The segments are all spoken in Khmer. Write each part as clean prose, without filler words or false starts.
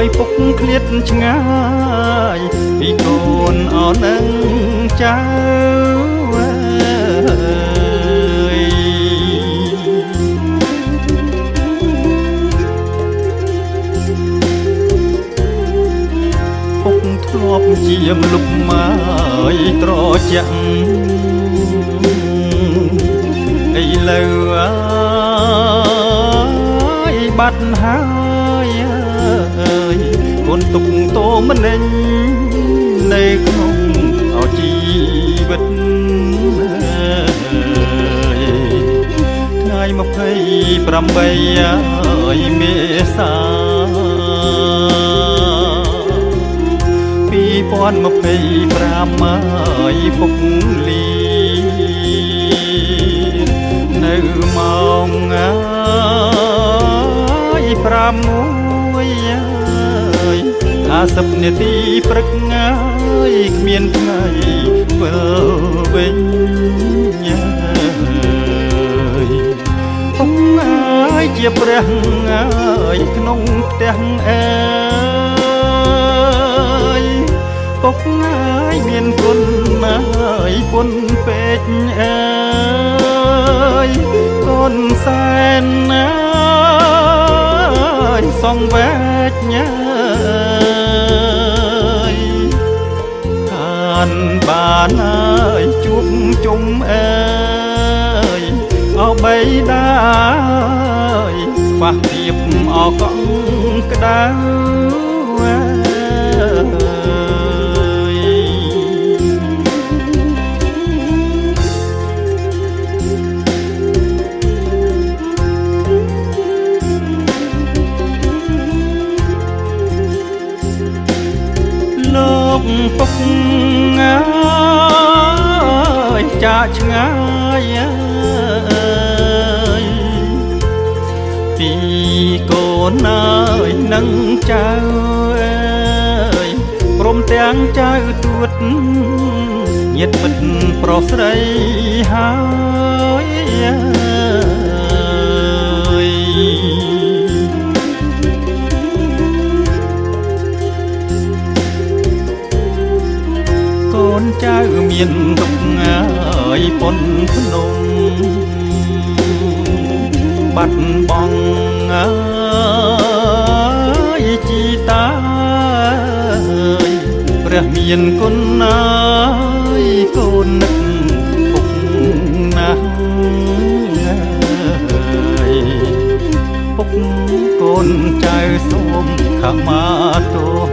យពុកឃ្លាតឆ្ងាយពីកូនអរនឹងចៅអើយពុកធ្លាប់ជាមលុបមកត្រជាក់ឥឡូវអើយបាត់ហើយអើយកូនទុកតោមនិញនៅក្នុងអជីវិតថ្ងៃ28មេសា2025ហើយពុកលីនៅម៉ោងហើយ6:50នាទីព្រឹកហើយគ្មានថ្ងៃវិលវិញពុកហើយជាព្រះហើយក្នុងផ្ទះអើយពុកហើយមានគុណហើយពុនពេកអើយកូនសែនណាយសងវែកញើយខានបានហើយជួបជុំអើយអបីដាយខ្វះភាពអកង់ក្ដៅលោកពុកអើយចាកឆ្ងាយអើយពីកូនអើយនឹងចៅអើយព្រមទាំងចៅទួតញាតិមិត្តប្រុសស្រីហើយអើយកូនចៅមានទុកអើយប៉ុនភ្នំបាត់បង់អើយជីតាអើយព្រះមានគុណអើយកូននឹកពុកណាស់អើយពុកកូនចៅសូមខមាទោស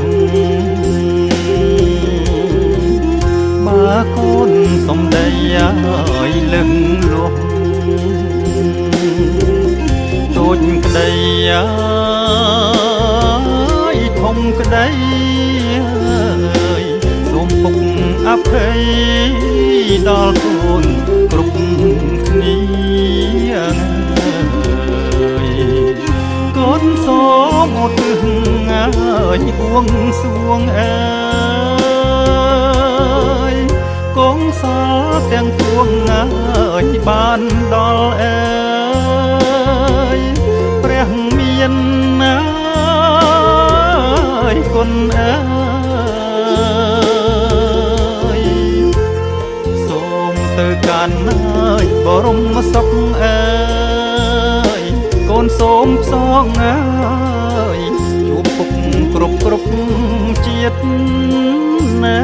បើកូនសំដីឲ្យលឹងលោះតូចក្តីអើយធំក្តីអើយសូមពុកអភ័យដល់កូនគ្រប់គ្នាអើយកូនសូមឧទ្ទិសអើយបួងសួងអើយកងសល់ទាំងពួងអើយបានដល់អើយព្រះមានអើយគុណអើយសូមទៅកាន់អើយបរមសុខអើយកូនសូមផ្សងអើយជួបពុកគ្រប់គ្រប់ជាតិណា